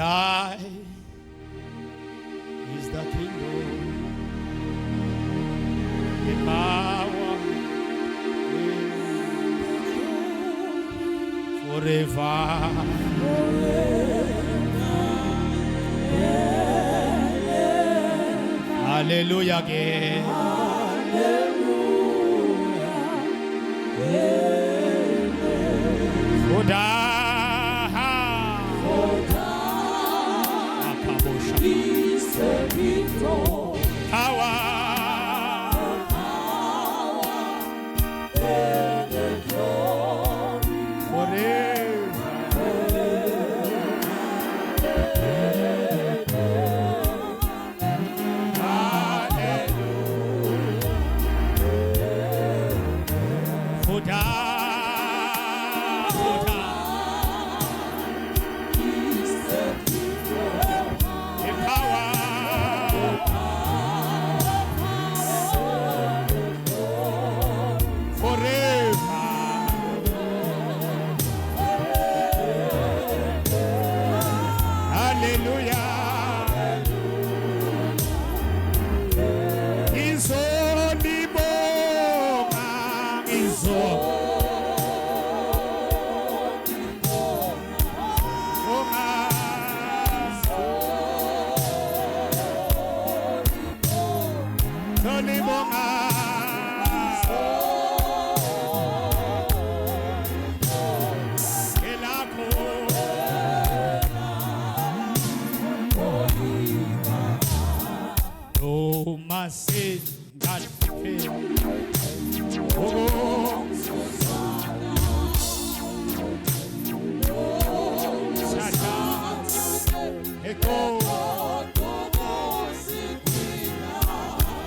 thine is the kingdom, the power, forever. Hallelujah again. For thine. Akabosha. Is the kingdom, Power. and the glory. Forever. Hallelujah. For thine, for thine Is the kingdom, the power. Forever. Hallelujah. Ngizolibonga, ngizo. Bonga. Ngizolibonga. Elakho. Noma singalipheli. Oh, Shaka. Eko.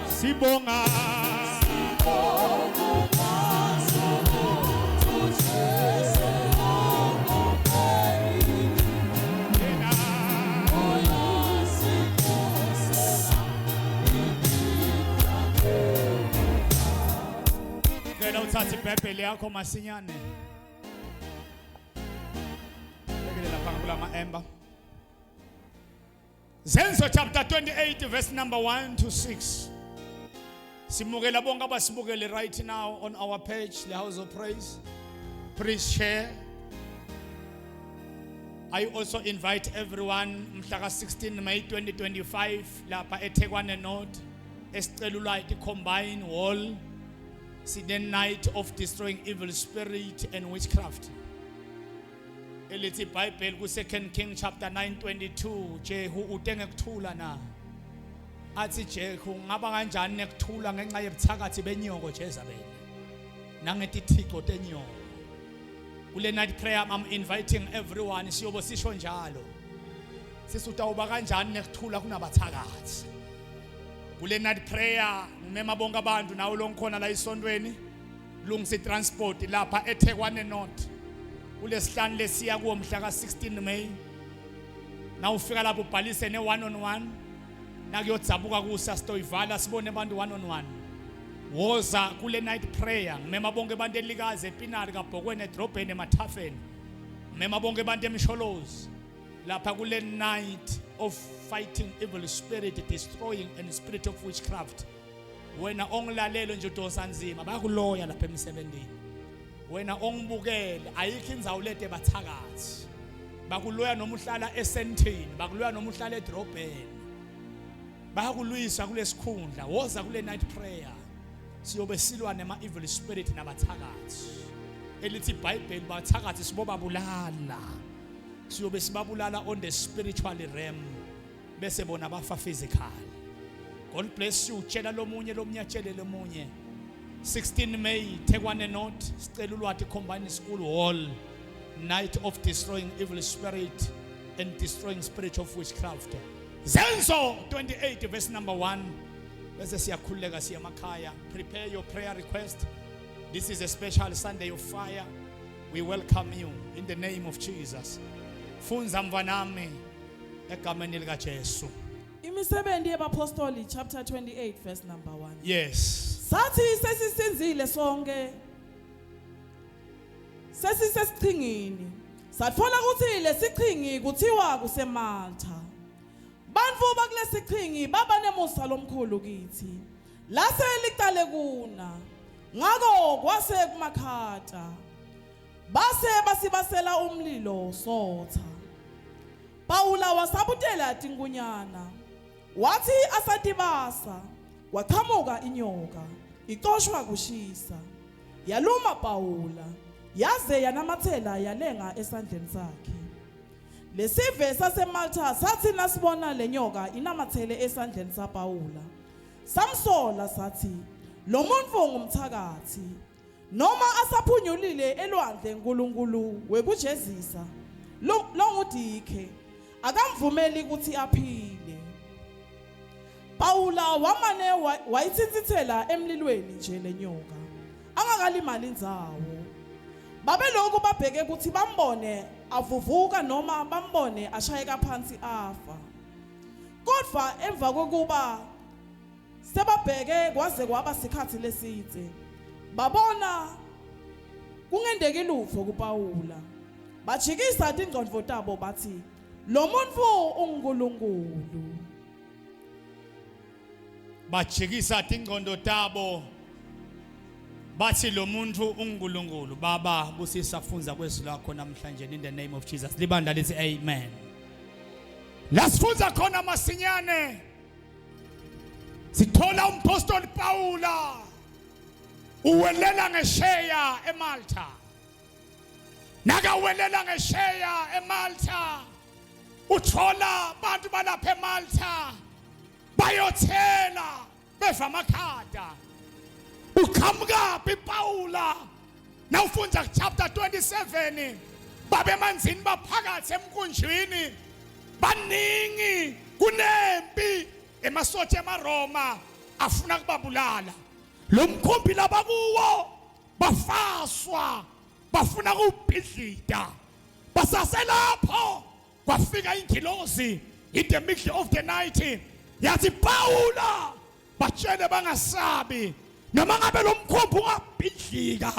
Sibonga. Yena. Cela uthathe iBhayibheli yakho masinyane. Bekele lapha kulama ember. Zenzo chapter 28 verse number 1 to 6. Simukela bonke abasibukele right now on our page, the House of Praise. Please share. I also invite everyone mhla ka 16 May 2025 lapha eThekwane North eSicelulwati Combine Hall, sine night of destroying evil spirit and witchcraft. Elithi iBhayibheli ku 2 King chapter 9:22, Jehu ute ngekuthula na? Athi Jehu, ngaba kanjani nekuthula ngenxa yebuthakathi benyoko Jezebel nangetithixo tenyoko? Kule night prayer I'm inviting everyone. Siyobo sisho njalo, sisutawuba kanjani nekuthula kunabathakathi? Kule night prayer ngimema bonke abantu, nawe longikhona la isontweni, lungisa transport lapha eThekwane North kulesihlanu lesiya kuwo mhla ka16 May. Na ufika lapho ubhalise ne one on one, nakuyodzabuka kusa sitoyivala, sibone abantu one on one. Woza kule night prayer. Ngimema bonke abantu elikaze, ePienaar, kaBhokweni, edrobheni, emathafeni. Ngimema bonke abantu emsholozi lapha kule night of fighting evil spirit, destroying and spirit of witchcraft. Wena ongilalele nje, udosa nzima, bayakuloya lapha emsebenzini. Wena ongibukele, ayikho indzawo lete bathakathi. Bakuloya noma uhlala esentini, bakuloya noma uhlala edrobheni, bayakulwisa kulesikhundla. Woza kule night prayer, siyobe silwa nema evil spirit nabathakathi. Elithi iBhayibheli bathakathi sibobabulala. Siyobe sibabulala on the spiritual realm, bese bona bafa physical. God bless you. Tshela lomunye, lomunye atshele lomunye. 16 May, Thekwane North, Sicelulwati Combined School Hall, night of destroying evil spirit and destroying spirit of witchcraft. Zenzo 28 verse number 1, bese siyakhululeka siya emakhaya. Prepare your prayer request. This is a special Sunday of fire. We welcome you in the name of Jesus. Fundza mvanami, egameni lika Jesu. Imisebenzi yabapostoli chapter 28 verse number 1. Yes. Sathi sesisinzile sonke, sesisesiqhingini, Satfola kutsi lesichingi kutsiwa kuseMaltha. Bantfu bakulesichingi baba nemusa lomkhulu kitsi. Lase licale kuna. Ngako kwase kumakhata. Base basibasela umlilo sotha. Pawula wasabutela tinkunyana. Wathi asatibasa, kwachamuka inyoka, icoshwa kushisa. Yaluma Pawula, yaze yanamathela yalenga esandleni sakhe. Lesive saseMaltha sathi nasibona lenyoka inamathele esandleni saPawula, samsola sathi, Lo muntu ngumthakathi. Noma asaphunyulile elwandle uNkulunkulu wekujezisa lo longudikhe akamvumeli ukuthi aphile. Pawula wamane wayithintsithela emlilweni nje lenyoka angakalimali indzawo. Babeloku babheke ukuthi bambone avuvuka noma bambone ashayeka phansi afa. Kodwa emva kokuba Sebabheke kwaze kwaba sikhathi lesidze. Babona kungendeki lutfo kuPawula. Bajikisa tingcondvo tabo batsi, Lo muntfu unguNkulunkulu. Bajikisa tingcondo tabo bathi lo muntu unguNkulunkulu. Baba, busisa fundza kwezwi lakho namhlanje in the name of Jesus. Libandla lithi amen. Lasifundza khona masinyane Sithola umpostoli Paula uwelela ngesheya eMalta. Nakawelela ngesheya eMalta uthola abantu balapha eMalta bayothela beva amakhada. Uqhamukaphi Paula? Nawufunda chapter 27 babemanzini baphakathi emkunjini baningi kunempi emasotsha emaRoma afuna kubabulala lo mkhumbi labakuwo bafaswa bafuna kuwubhidlita basaselapho kwafika ingilozi in the middle of the night yathi Paula batshele bangasabi noma ngabe lo mkhumbi ungabhidlika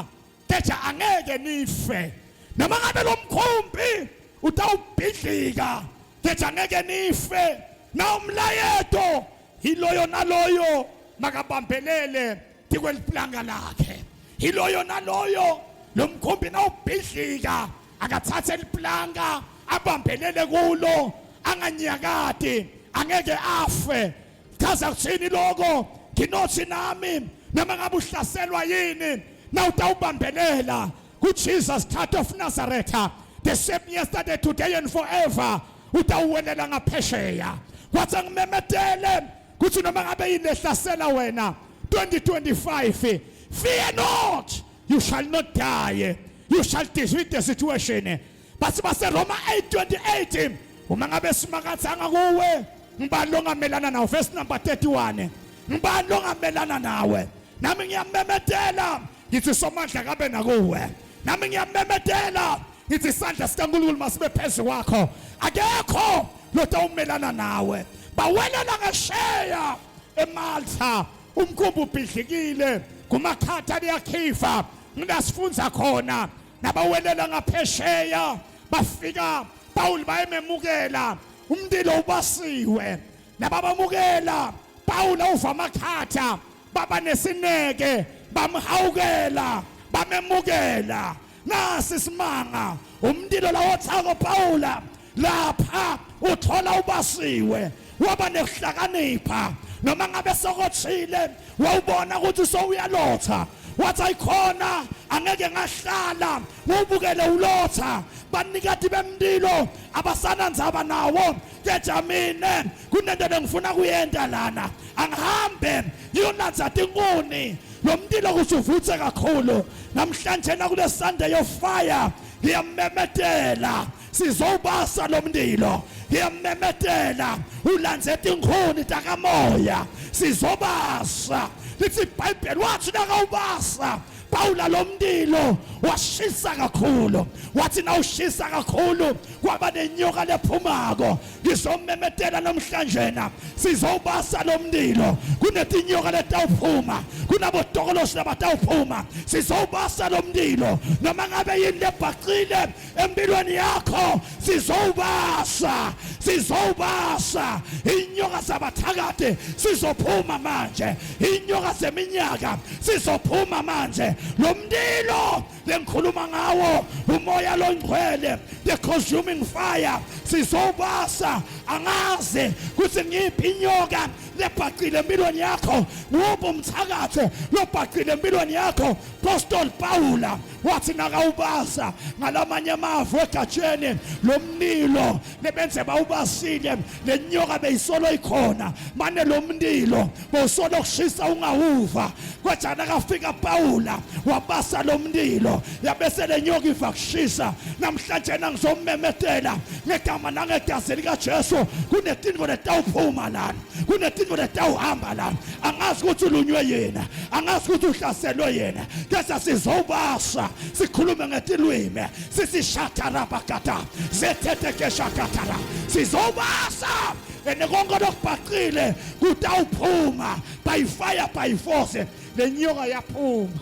keja angeke nife noma ngabe lo mkhumbi utawubhidlika keja angeke nife na umlayeto yiloyo naloyo makabambelele tikweliplanga lakhe yiloyo naloyo lo mkhumbi nawubhidlika akathathe liplanga abambelele kulo anganyakati angeke afe Chaza kuthini lokho? Nginothi nami noma ngabe uhlaselwa yini nawutawubambelela kuJesus Christ of Nazareth the same yesterday today and forever utawuwelela ngaphesheya kwathi ngimemetele kuthi noma ngabe yini lehlasela wena 2025 fear not you shall not die you shall defeat the situation bathi baseRoma 8:28 uma ngabe simakathanga kuwe ngibani longamelana nawe verse number 31 ngibani longamelana nawe nami ngiyamemetela ngithi somandla kabe nakuwe nami ngiyamemetela ngithi isandla sikaNkulunkulu masibe phezu kwakho akekho lotawumelana nawe bawelela ngesheya eMaltha umkhumbi ubhidlikile kumakhatha liyakhifa ngilasifunza khona nabawelela ngaphesheya bafika Paul bayememukela umndilo ubasiwe nababamukela Paul uva amakhatha baba nesineke bamhawukela bamemukela nasi isimanga umndilo lawothako Paula lapha uthola ubasiwe waba nekuhlakanipha noma ngabe sokothile wawubona ukuthi sowuyalotha wathi ayikhona angeke ngahlala ngubukele ulotha banikati bemndilo abasanandzaba nawo keja mine kunento lengifuna kuyenta lana angihambe ngiyolandza tinkuni lo mndilo ukuthi uvuthe kakhulu namhlanje nakule Sunday of fire ngiyamemetela sizowubasa lo mndilo ngiyamemetela ulandze tinkhuni takamoya sizobasa lithi ibhayibheli wathi nakawubasa Pawula lo mndilo Washisa kakhulu, wathi nawushisa kakhulu kwaba nenyoka lephumako. Ngizomemetela namhlanje na sizowubasa lo mlilo. Kunetinyoka letawuphuma, kunabotokolosi labatawuphuma. Sizowubasa lo mlilo, noma ngabe yini lebhacile empilweni yakho, sizowubasa, sizowubasa. Inyoka zabathakathi sizophuma manje, inyoka zeminyaka sizophuma manje. Lo mlilo lengikhuluma ngawo umoya longcwele, the consuming fire, sizowubasa. Angazi kuthi ngiphi inyoka lebhacile empilweni yakho, nguphi umthakatho lobhacile empilweni yakho. Apostoli Paula wathi nakawubasa ngalamanye amavu egatsheni lomlilo lebenze bawubasile, lenyoka beyisolo ikhona mane lo mlilo bowusolo kushisa ungawuva. Kodwa nakafika Paula wabasa lo mlilo, yabese lenyoka iva kushisa. Namhlanje nangizommemetela ngegama nangegazi likaJesu, kunetinto letawuphuma lana, kunetinto letawuhamba lana. Angazi ukuthi ulunywe yena, angazi ukuthi uhlaselwe yena, kepha sizobasa sikhulume ngetilwimi sisishatharabakata zethetekeshakatara. Sizobasa ene konke lokubhaqile kutawuphuma by fire, by force. Le nyoka yaphuma,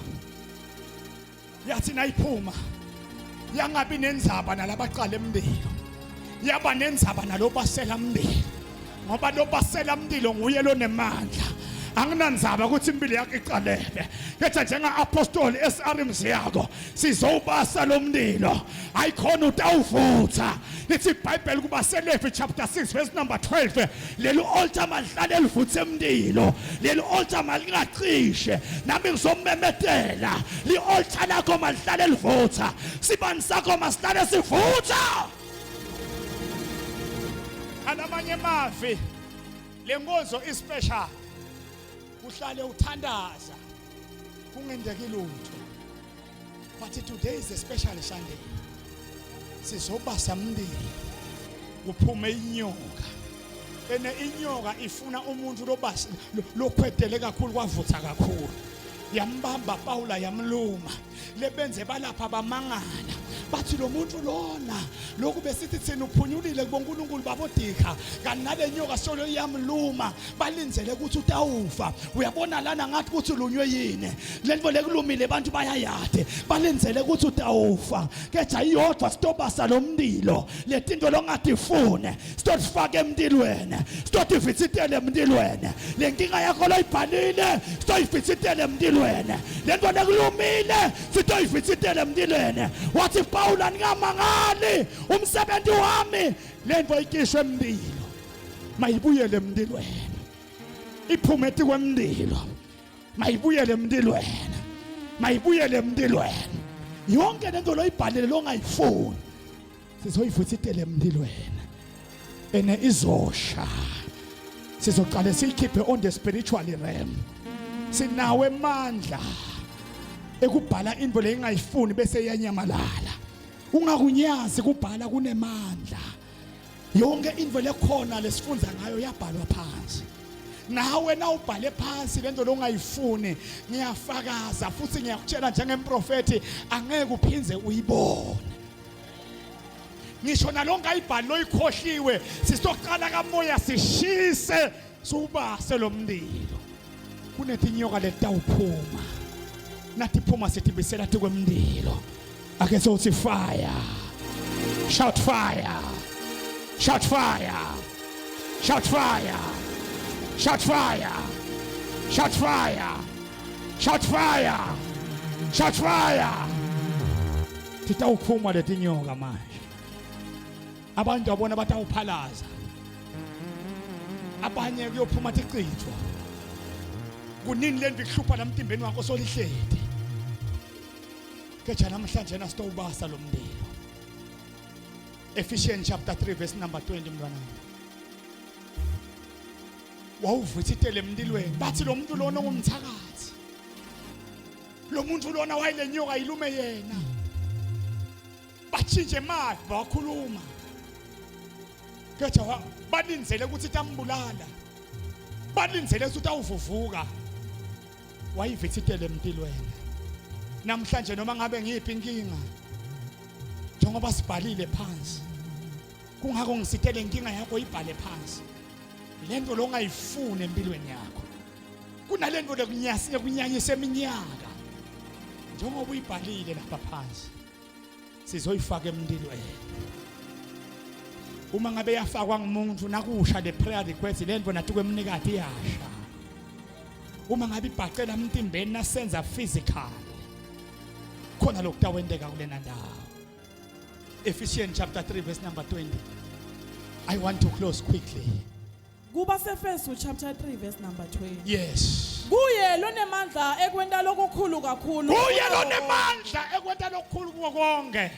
yathi nayiphuma yangabi nenzaba nalabaqala emlilo, yaba nenzaba nalobasela mlilo, ngoba lobasela mlilo nguye lonemandla. Anginandzaba ukuthi impilo yakho iqalele, kepha njenga-apostoli SR Mziyako sizowubasa lo mlilo, ayikhona utawuvutha. Lithi iBhayibheli kubaseLevi chapter 6 verse number 12, leli altar malihlale livuthe emlilo, leli altar malingacishe. Nami ngizomemetela, li altar lakho malihlale livutha, sibani sakho masihlale sivutha. Alamanye amavi, le nkonzo ispecial, uhlale uthandaza kungendeki lutho, but today is a special Sunday. Sizobasa mndeni kuphume inyoka, ene inyoka ifuna umuntu lobasa lokhwedele kakhulu, kwavutha kakhulu. Yambamba Paula, yamluma. Lebenze balapha bamangala, bathi lo muntu lona lokhu besithi thina uphunyulile kubonkulunkulu babodika, kanti nale nyoka solo iyamluma. Balindzele ukuthi utawufa. Uyabona lana ngathi ukuthi ulunywe yini lento lekulumile, abantu bayayade, balindzele ukuthi utawufa. Kepha iyodwa, sitobasa lo mlilo. Letinto longatifune sitotifaka emlilweni, sitotivitsitele emlilweni. Le nkinga yakho loyibhalile sitoyivitsitele emlilweni, lento lekulumile sitoyivitsitele emlilweni. Wathi Pawula, ningamangali umsebenzi wami, lento ikishwe emlilo mayibuyele emlilweni, iphume etikwemlilo, mayibuyele emlilweni, mayibuyele emlilweni. Yonke lento loyibhalile longayifuni sizoyivuthisela emlilweni, ene izosha. Sizoqale siyikhiphe on the spiritual realm. Sinawo emandla ekubhala into lengayifuni bese iyanyamalala. Ungakunyazi kubhala, kunemandla. Yonke into lekhona lesifundza ngayo yabhalwa phansi. Nawe nawubhale phansi lento longayifuni, ngiyafakaza futhi ngiyakutshela njengemprofeti, angeke uphindze uyibone. Ngisho nalonke ayibhali loyikhohliwe, sisoqala kamoya sishise siwubase lo mlilo. Kunetinyoka letawuphuma, nathi phuma sithibisela tikwemlilo. Ake sothi fire, shout fire, shout fire, shout fire, shout fire, shout fire, shout fire, shout fire. Titawuphuma letinyoka manje, abantu abona batawuphalaza, abanye kuyophuma tichitho. Kunini lento ikuhlupha lamtimbeni wakho solihleti? Kepha namhlanje nasitowubasa lo mlilo. Ephesians chapter 3 verse number 20. Mntwana wawuvithitele emlilweni, bathi lo muntu lona ongumthakathi, lo muntu lona wayilenyoka ilume yena. Batshintshe imali, bakhuluma, kepha balindzele ukuthi itambulala, balindzele ukuthi utawuvuvuka. Wayivithitele emlilweni. Namhlanje noma ngabe ngiyiphi inkinga njengoba sibhalile phansi kungakho ngisitele inkinga yakho ibhale phansi lento longayifuni empilweni yakho kunalento lekunyasa ekunyanyisa eminyaka njengoba uyibhalile lapha phansi sizoyifaka emlilweni uma ngabe yafakwa ngumuntu nakusha le prayer request lento nathi kwemnikati iyasha uma ngabe ibhacela emtimbeni nasenza physical khona lokutawenteka kulena ndawo. Ephesians chapter 3 verse number 20. I want to close quickly. Kubasefesu chapter 3 verse number 20. Yes. Kuye lonemandla ekwenta lokukhulu kakhulu. Kuye lonemandla ekwenta lokukhulu kuwo konke.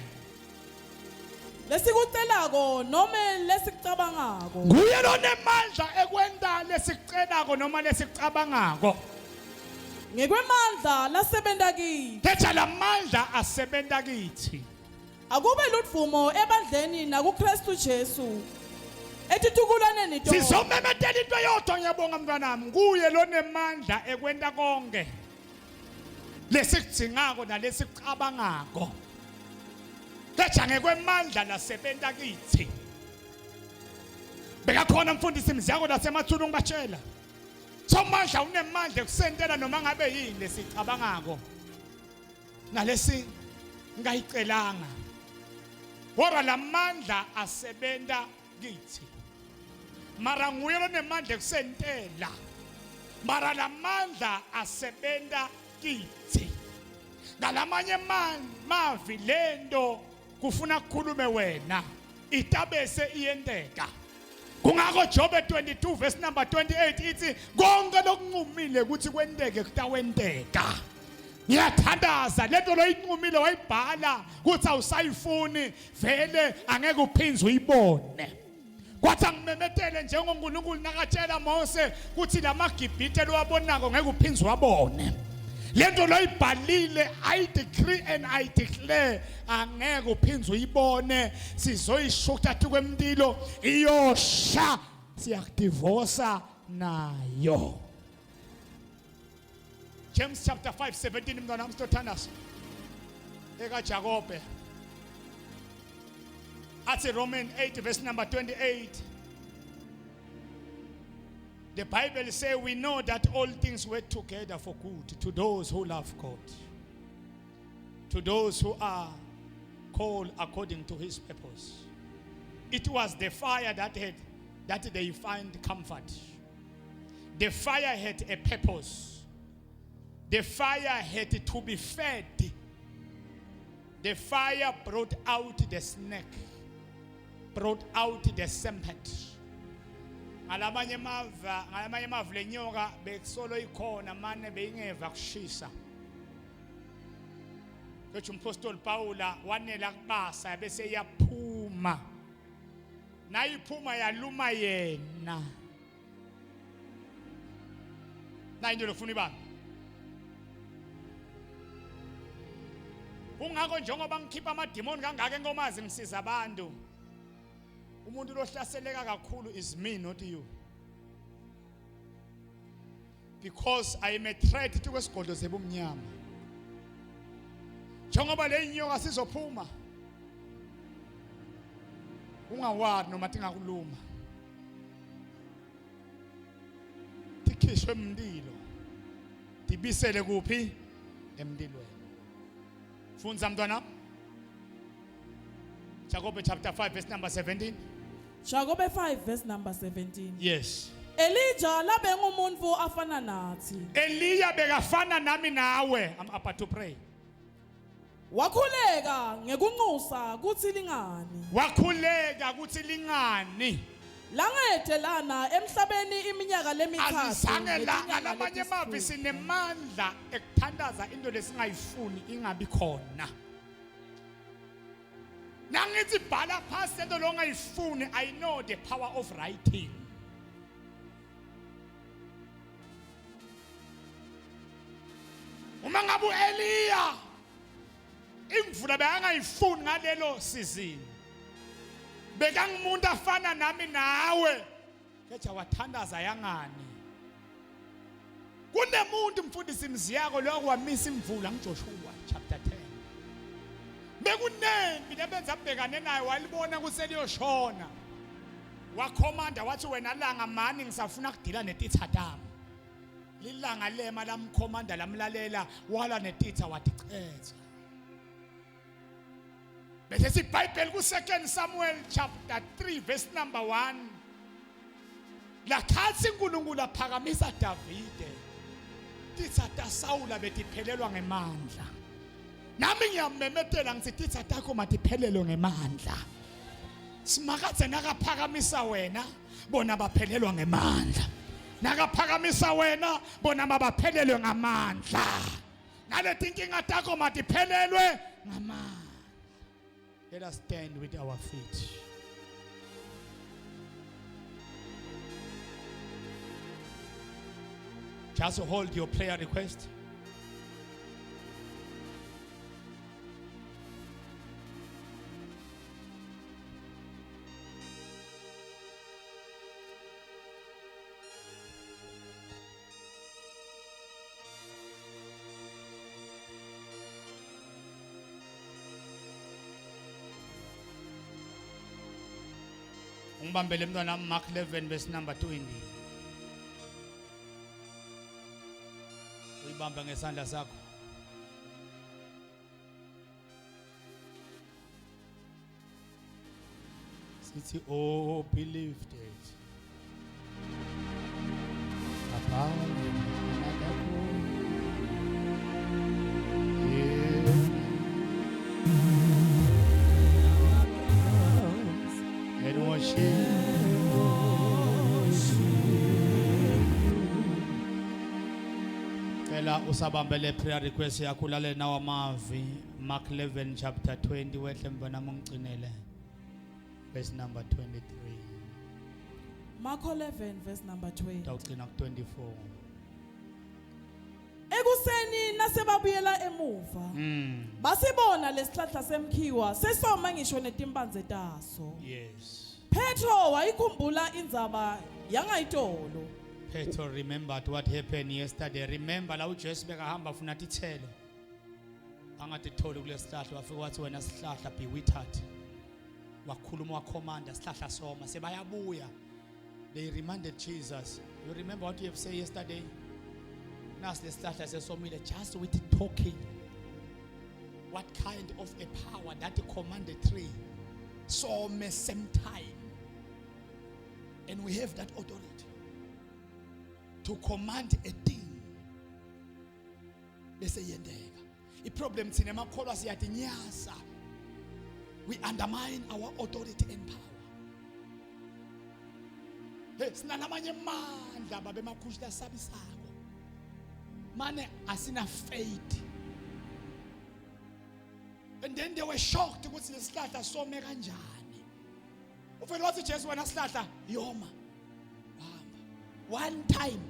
Lesikucelako noma lesikucabangako. Kuye lonemandla ekwenta lesikucelako noma lesikucabangako. Ngekwemandla lasebenta kithi. Khetha lamandla asebenta kithi. Akube ludvumo ebandleni nakuKristu Jesu. Etitukulwaneni tonke. Sizomemetela into eyodwa ngiyabonga mntwanami kuye lonemandla ekwenta konke lesikudzingako nalesikucabangako. Khetha ngekwemandla lasebenta kithi. Bekakhona mfundisi Mziyako lasemathulu ngibatshela. Somandla unemandla ekusentela noma ngabe yini lesicabangako. Nalesi ngayicelanga. Kodwa lamandla asebenta kithi. Mara nguye lonemandla ekusentela. Mara lamandla asebenta kithi. Ngalamanye mavi lento kufuna kukhulume wena itabese iyenteka. Kungakho Jobe 22 verse number 28 ithi konke lokunqumile ukuthi kwenteke kutawenteka. Ngiyathandaza lento loyinqumile wayibhala ukuthi awusayifuni vele angeke uphindze uyibone. Kwathi angimemetele njengoNkulunkulu nakatshela Mose ukuthi lamaGibhithe lowabonako ngeke uphindze wabone. Lento loyibhalile I decree and I declare angeke uphindze uyibone sizoyishukta kwemntilo iyosha siyakudivosa nayo. James chapter 5 17 mntwana wami sitothandaza ekaJakobe athi Roman 8 verse number 28 The Bible say we know that all things work together for good to those who love God to those who are called according to his purpose. It was the fire that had that they find comfort. The fire had a purpose. The fire had to be fed. The fire brought out the snake, brought out the serpent. Ngalamanye amava, ngalamanye amavu lenyoka bekusolo ikhona mane beyingeva kushisa. Kodwa umpostoli Paula wanela kubasa bese iyaphuma. Nayiphuma yaluma yena. Nayi into lofuna ibambe. Kungakho njengoba ngikhipha amadimoni kangaka enkomazi ngisiza abantu. Umuntu lohlaseleka kakhulu is me not you. Because I am a threat to kwesigodlo zebumnyama. Njengoba le nyoka sizophuma. Ungawari noma tingakuluma. Tikhishwe emlilo. Tibisele kuphi? Emlilweni. Fundza mntwana. Jakobe chapter 5 verse number 17. Jakobe 5 verse number 17. Yes. Elijah labe ngumuntu afana nathi. Eliya bekafana nami nawe. I'm about to pray. Wakhuleka ngekunxusa kuthi lingani. Wakhuleka kuthi lingani. Langede lana emhlabeni iminyaka lemithathu. Azange la ngalamanye amavi sinemandla ekuthandaza into lesingayifuni ingabi khona. Nangithi bhala phansi lento longayifuni I know the power of writing. Uma ngabe uEliya imvula bekangayifuni ngalelo sizini. Bekangumuntu afana nami nawe. Keja wathandaza yangani. Kunemuntu mfundisi Mziyako lokwamisa imvula ngiJoshua chapter 10. Bekunempi lebenza abhekane nayo walibona kuseliyoshona. Wakhomanda wathi wena langa mani ngisafuna kudila netitha tami. Lilanga lema lamkhomanda lamlalela walwa netitha waticetha. Bese siBhayibheli ku2 Samuel chapter 3 verse number 1. Lakhathi uNkulunkulu aphakamisa Davide. Titha taSawula betiphelelwa ngemandla. Nami ngiyamemetela ngithi titha takho matiphelelwe ngemandla. Simakadze nakaphakamisa wena bona baphelelwa ngemandla. Nakaphakamisa wena bona mabaphelelwe ngamandla. Naletinkinga takho matiphelelwe ngamandla. Let us stand with our feet. Just hold your prayer request. Ungibambele mntwana Mark 11 verse number 20. Uyibambe ngesandla sakho. Sithi oh be lifted above and worship. Cela usabambele prayer request yakho ulale nawo amavi Mark 11 chapter 20 wehle mfana mungcinele verse number 23. Marko 11 verse number 20. Tawugcina ku 24. Ekuseni nasebabuyela emuva. Basibona lesihlahla semkhiwa sesoma ngisho netimpandze taso. Yes. Petro wayikhumbula indzaba yangayitolo. Petro remembered what happened yesterday. Remember la uJesu bekahamba afuna tithelo. Angatitholi kulesihlahla wafika wathi wena sihlahla be withered. Wakhuluma wakhomanda sihlahla soma sebayabuya. They reminded Jesus. You remember what you have said yesterday? Nasi lesihlahla sesomile just with talking. What kind of a power that commanded tree some same time. And we have that authority to command a thing. Bese yendeka. I-problem thina emakholwa siyatinyasa. We undermine our authority and power. Hey, sinalamanye amandla babe makhushi lasabisako. Mane asina faith. And then they were shocked ukuthi lesihlahla some kanjani. Uvele wathi Jesu wena sihlahla yoma. Hamba. One time.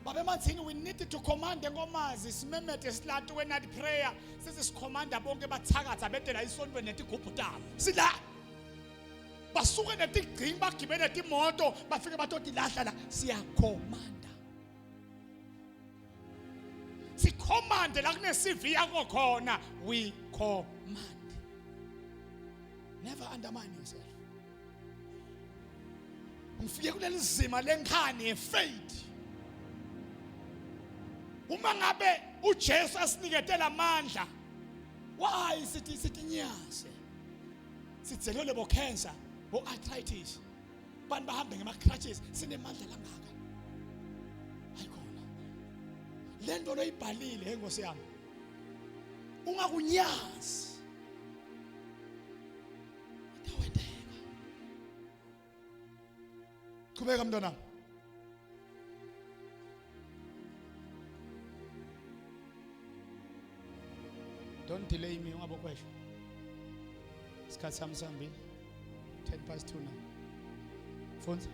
Babe Mathini we need to command enkomazi simemete silatu we night prayer size sikhomanda bonke bathakatha bedela isontweni netigubhu tabo. Sila basuke netigcingi bagibele timoto bafike batotilahla la siyakhomanda. Sikhomande la kune CV yakho khona we command. Never undermine yourself. Ngifike kuleli zima lenkhani yefaith. Uma ngabe uJesu asiniketela amandla why sithi sithi nyase sidzelele bo cancer bo arthritis bantu bahambe ngema crutches sinemandla langaka hayikhona lento loyibhalile enkosi yami ungakunyazi itawenteka qhubeka mntwana Don't delay me ungabokhwesha. Isikhathi sami sihambile. 10 past 2 now. Fundza.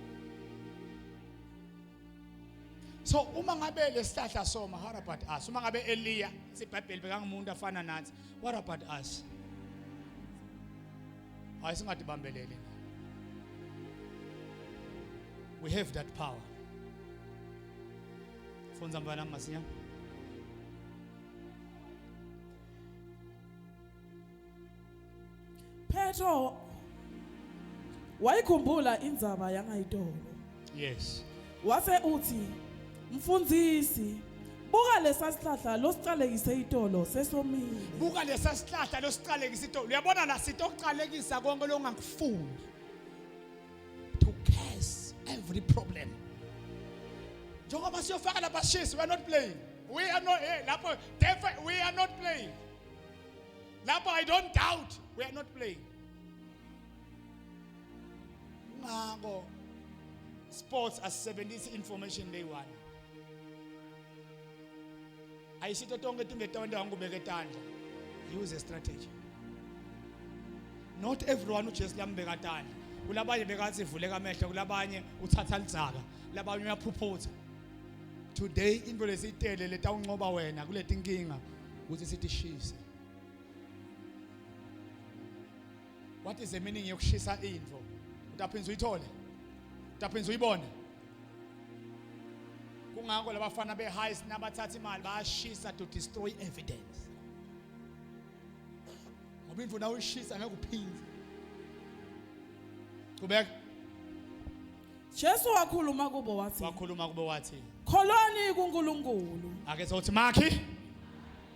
So uma ngabe lesihlahla soma what about us? Uma ngabe Eliya siBhayibheli bekangumuntu afana nathi. What about us? Hayi singadibambeleli. We have that power. Fundza mntwana masinya. Petro wayikhumbula indzaba yangayitolo. Yes. Wase uthi, Mfundisi, buka lesa sihlahla losicalekise itolo sesomile. Buka lesa sihlahla losicalekise itolo. Uyabona la sitokucalekisa konke longakufuni. To curse every problem. Njengoba siyofaka lapha shisi, we are not playing. We are not hey, lapho we are not playing. Lapho I don't doubt we are not playing. Ngakho sports asisebenzisi information day one. Ayisito tonke tingetonto angubeke tandla. Use a strategy. Not everyone uJesu lambeka tandla. Kulabanye bekathi vuleka amehlo, kulabanye uthatha lidzaka, labanye uyaphuphutha. Today into lesiyitele letawunqoba wena kuletinkinga ukuthi sitishise. What is the meaning yokushisa into? Utaphinza uyithole. Utaphinza uyibone. Kungakho labafana be-high nabathatha imali bayashisa to destroy evidence. Ngoba into nawuyishisa ngeke uphinde. Qhubeka. Jesu wakhuluma kubo wathi Wakhuluma kubo wathi Kholwani kuNkulunkulu. Ake sothi makhi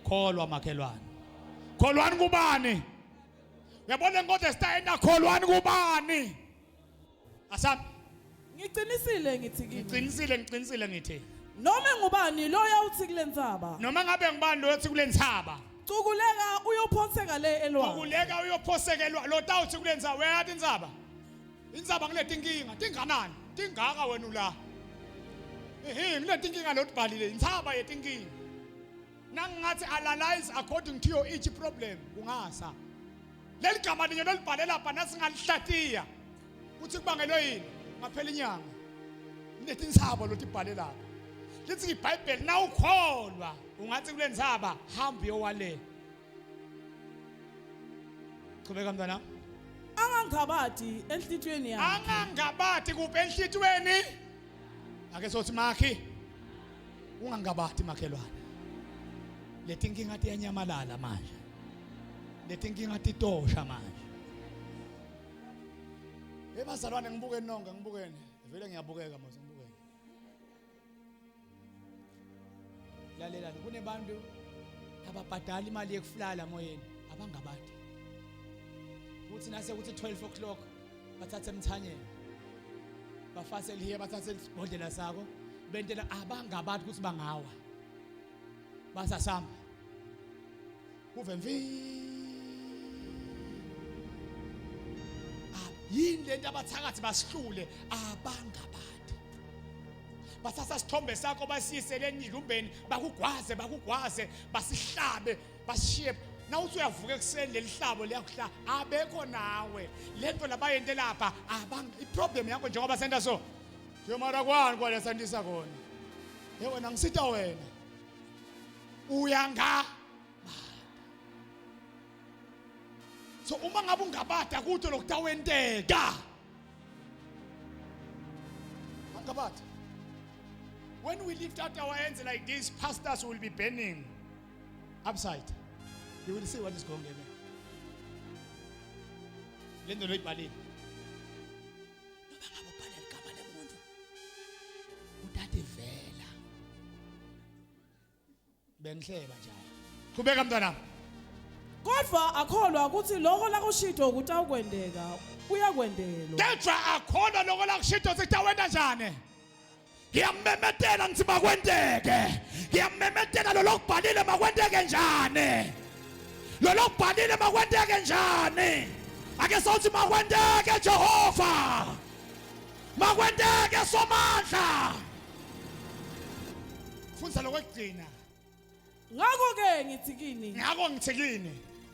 kholwa makhelwane. Kholwani kubani? Uyabona inkosi esitayenda kholwani kubani? Asami Ngiqinisile ngithi kini. Ngiqinisile ngiqinisile ngithi. Noma ngubani loya uthi kule ntsaba. Noma ngabe ngubani loya uthi kule ntsaba. Cukuleka uyophonseka le elwandle. Cukuleka uyophoseka elwandle. Lo tawuthi kule ntsaba uyayathi intsaba. Intsaba ngileti inkinga tinganani tingaka wena ula. Ehe ngileti inkinga lotibhalile intsaba yetinkinga. Nangingathi analyze according to your each problem kungasa. Leli gama linye lolibhale lapha nasingalihlatiya kuthi kubangelwe yini ngaphela inyanga. Netinsaba lotibhale lapha. Lithi iBhayibheli nawukholwa ungathi kule ntsaba hamba uyowale. Qhubeka mntwana. Angangabadi enhlitiyweni yakhe. Angangabadi kuphi enhlitiyweni? Ake sothi makhi. Ungangabadi makhelwane. Letinkinga tiyanyamalala manje. Letinkinga titosha manje. Hey bazalwane ngibukeni nonke ngibukeni. Vele ngiyabukeka mos ngibukeni. Lalelani kunebantu ababhadala imali yekuflala moyeni abangabadi. Kuthi nase kuthi 12 o'clock bathathe emthanyeni. Bafase lihiye bathathe isibhodlela sako bentela abangabadi ukuthi bangawa. Basasamba. Kuve mfi. Ah, yini lento abathakathi basihlule abangabadi. Bathatha isithombe sakho basiyise lenyilumbeni bakugwaze bakugwaze basihlabe basishiye nawuthi uyavuka ekuseni leli hlabo liyakuhla abekho nawe lento labayente lapha abang iproblem yakho njengoba senta so njengoba kwani kwalesandisa kona hey wena ngisita wena uyanga so uma ngabe ungabada kude lokutawenteka ungabada when we lift out our hands like this pastors will be burning upside you will see what is going on le nto loyibhalile noma ngabe ubhala igama lemuntu uthathe vela Bengihleba njalo. Qhubeka mntanami. Kodwa akholwa ukuthi lokho lakushito kutawukwendeka kuyakwendelwa. Kodwa akholwa lokho lakushito kutawenda njani? Ngiyamemetela ngithi makwenteke. Ngiyamemetela lo lokubhalile makwenteke njani? Lo lokubhalile makwenteke njani? Ake sothi makwenteke Jehova. Makwenteke Somandla. Fundza lokwekugcina. Ngakho-ke ngithi kini. Ngakho ngithi kini.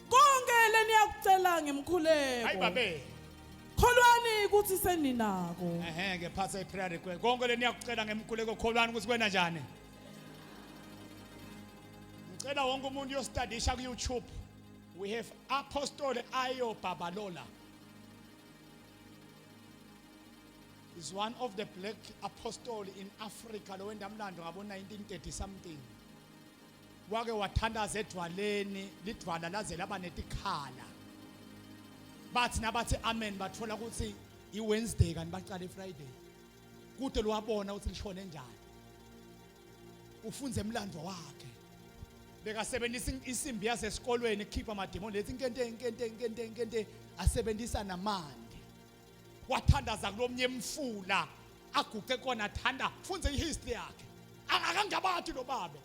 Konke leniyakucela ngemkhuleko. Hayi babe. Kholwani ukuthi seninako. Ehhe ke phatha i-prayer request. Konke leniyakucela ngemkhuleko kholwani ukuthi kwena njani. Ngicela wonke umuntu uyostadisha ku YouTube. We have Apostle Ayo Babalola. Is one of the black apostle in Africa lo wenda mlando ngabo 1930 something. Wake wathandaza edwaleni lidwala laze laba netikhala. Bathi nabathi amen bathola ukuthi iWednesday kanti baqala iFriday. Kude lwabona ukuthi lishone njani. Ufunze emlando wakhe. Bekasebenzisa insimbi yasesikolweni ukukhipha amademoni lethi inkente inkente inkente inkente asebenzisa namandi. Wathandaza kulomnye emfula aguqe kona thanda funze ihistory yakhe. Akangabathi lo babe.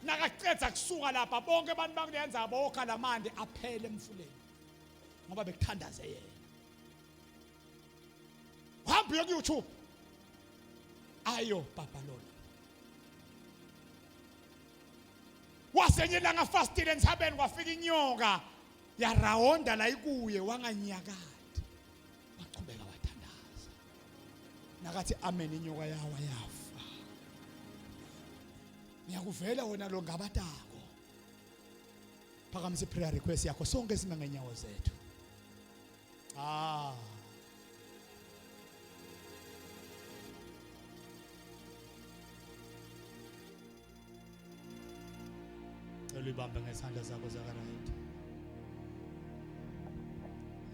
Nakacedza kusuka lapha bonke abantu bakulenza bokha lamandi aphele emfuleni. Ngoba bekuthandaze yena. Hamba uye ku YouTube. Ayo baba lona. Wasenye ilanga fastile entsabeni kwafika inyoka yarawonda la ikuye wanganyakadi. Waqhubeka wathandaza. Nakathi amen inyoka yawa yafa. Ngiyakuvela wena lo ngabatako. Phakamisa i-prayer request yakho sonke sime ngenyawo zethu. Ah. Cela uyibambe ngesandla sakho saka right.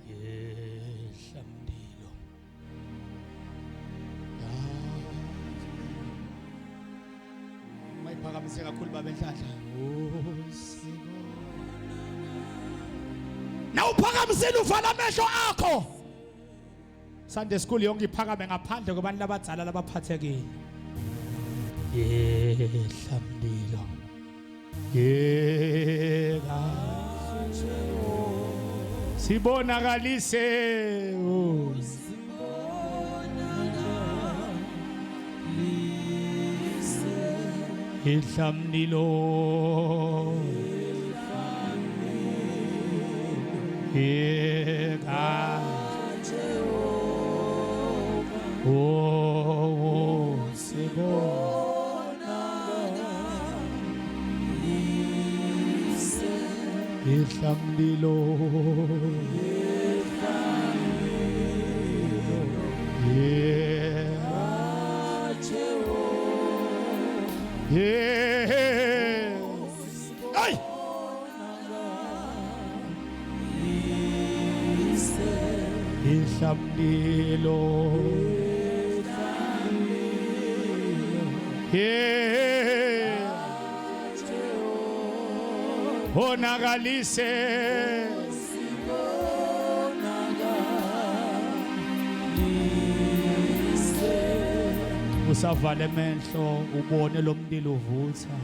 Yehla mlilo. Mayiphakamise kakhulu baba enhlanhla. Nawuphakamisile uvala amehlo akho. Sunday school yonke iphakame ngaphandle kwabantu labadzala labaphathekile. Yehla mlilo. Yeka. Sibonakalise. Ihlamlilo. Yeka. Oh, sibona. Ihlamlilo. Yeah. Yeah. Ay! Ihlamlilo. Yeah. Onakalise. Usavale amehlo ubone lo mlilo uvutha.